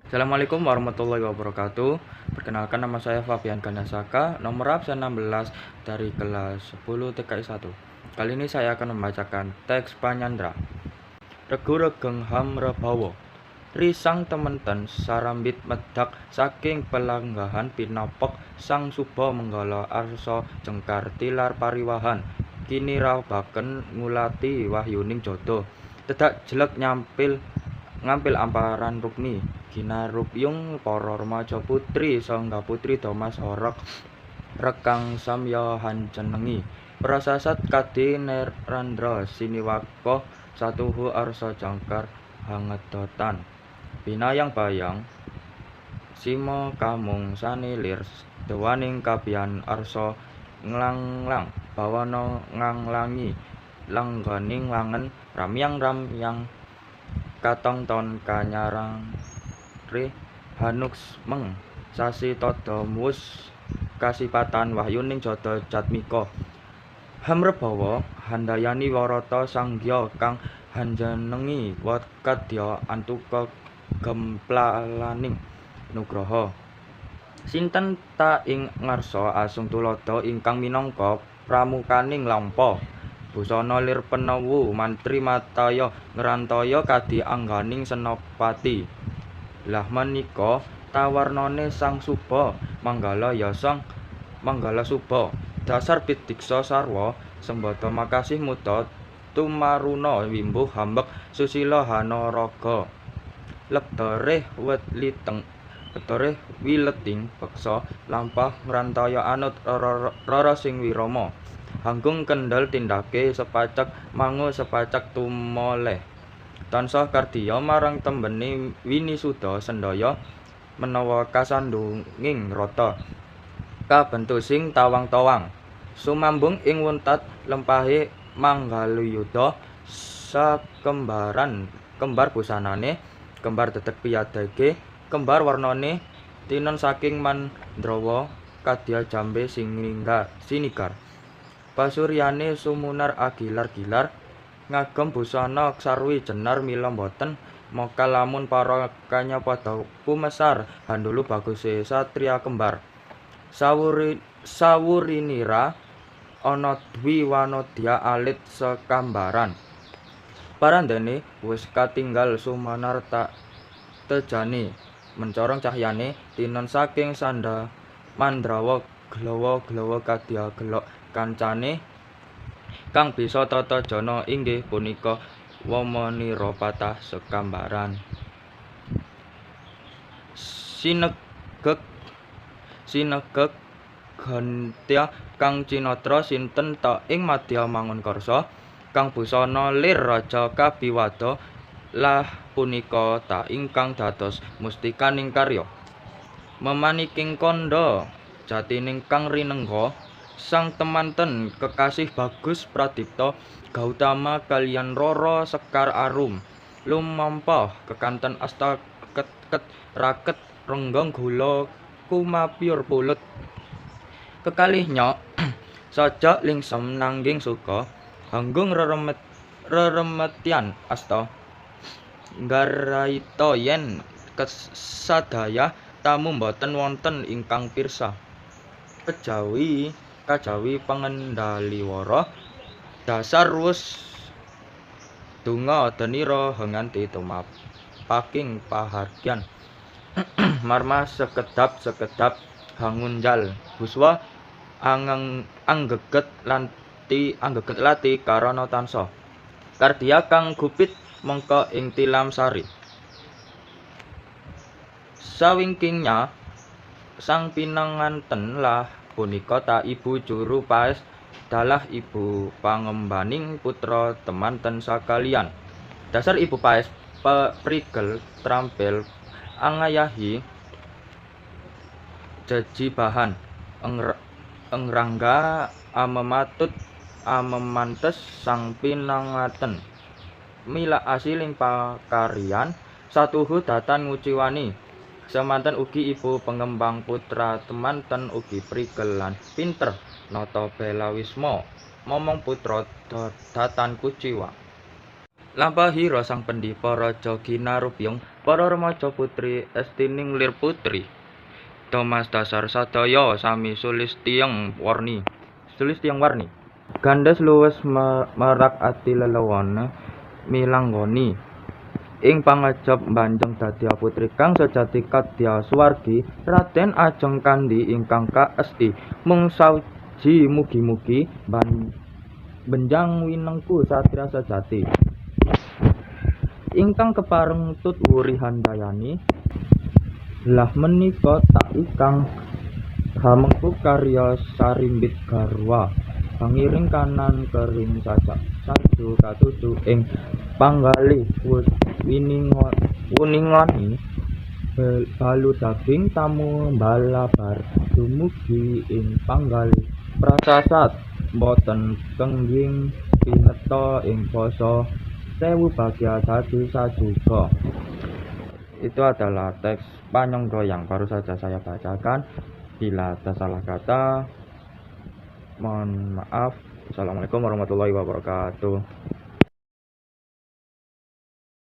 Assalamualaikum warahmatullahi wabarakatuh. Perkenalkan, nama saya Fabian Gandasaka, nomor absen 16 dari kelas 10 TKI 1. Kali ini saya akan membacakan teks Panyandra. Regu regeng hamrebawa. Risang tementen sarambit medhak saking pelanggahan pinapek sang suba menggala arsa jengkar tilar pariwahan kinirabaken ngulati wahyuning jada. Tedak jleg nyampil ngampil amparan rukmi ginarupyung para remaja putri sangga putri domas horeg rekang samya hanjenengi prasasat kadi nerandra siniwaka satuhu arsa jangkar hangedotan binayang bayang sima kamung sanilir dewaning kabiyan arsa nglanglang bawana nganglangi langganing langen ramyang-ramyang katongton kanyarare hanuksmeng sasi tada muwus kasipatan wahyuning jada jatmika hamrebawa handayani warata sanggya kang hanjenengi kadya antuka gemplalaning nugraha sinten ta ing ngarsa asung tuladha ingkang minangka pramukaning lampa busana lir penewu mantri mataya ngrantaya kadi angganing senapati. Lah menika tawarnane sang suba manggala ya sang manggala suba dasar pidiksa sarwa sembada makasih muda tumaruna wimbuh hambek susila hanaraga lebdareh weliteng lebdareh wileting beksa lampah ngrantaya anut rara sing wirama. Hanggung kendel tindake sepacek mangu sepacek tumoleh. Tansah kardiya marang tembene winisuda sendaya menawa kasandunging rata. Kabentusing tawang-tawang. Sumambung ing wuntat lempahe manggaluyuda sakembaran kembar busanane, kembar dedeg piyadege, kembar warnane tinon saking mandrawa kadya jambe sinigar. Pasuryane sumunar agilar-gilar ngagem busana sarwi jenar mila boten mokal lamun para kanya padha kumesar handulu baguse satriya kembar. Sawurinira ana dwi wanodya alit sekambaran. Parandene wis katinggal sumanar tak tejane mencorong cahyane tinon saking sanda mandrawa glowa-glowa kadya gelok kancane kang bisa tata jana inggih punika wamanira patah sekambaran. Sinegeg sinegeg gantya kang cinatra sinten ta ing madya mangunkarsa kang busana lir raja kabiwada lah punika ta ingkang dados mustikaning karya. Memaniking kandha jatining kang rinengga sang temanten kekasih bagus Pradipta Gautama kaliyan Rara Sekar Arum lumampah kekanten asta ketket raket renggong gula kumapyur pulut. Kekalih nyok saja lingsem nangging suka hanggung reremetian asta nggaraita yen kesadaya tamu boten wonten ingkang pirsa. Kajawi pengendaliwara dasar wus donga denira henganti tumapaking pahargyan. Marma sekedap sekedap hangunjal buswa anggeget lati karana tansah kardiya kang gupit mengka ing tilam sari. Sawingkingnya sang pinanganten lah punika ta ibu juru paes dalah ibu pangembaning putra temanten sakalian. Dasar ibu paes prigel trampil angayahi jejibahan engrangga amematut amemantes sang pinangaten. Mila asiling pakaryan satuhu datan nguciwani. Semanten ugi ibu pengembang putra temanten ugi prigel lan pinter nata belawisma momong putra datan kuciwa. Lampahira sang pendhita raja Ginarupyung Para remaja putri estining lir putri Thomas dasar sadaya sami sulistiyang warni. Sulistiyang warni. Gandhes luwes merak ati lelewone milanggoni. Ing pangajap mbanjeng dadi putri kang sejati kadya swargi Raden Ajeng Kandi ingkang K.Si. Mung sawiji mugi-mugi benjang winengku satria sejati. Ingkang kepareng tut wuri handayani. Lah menika tak ingkang hamengku karya sarimbit garwa hangiring kanan kering sajak sarju katuju ing panggalih wuningani baludabing tamu balabar dumugi ing panggalih prasasat boten kengging pineta ing basa sewu bagya dadi sajuga. Itu adalah teks Panyangga yang baru saja saya bacakan. Bila ada salah kata, mohon maaf. Assalamualaikum warahmatullahi wabarakatuh.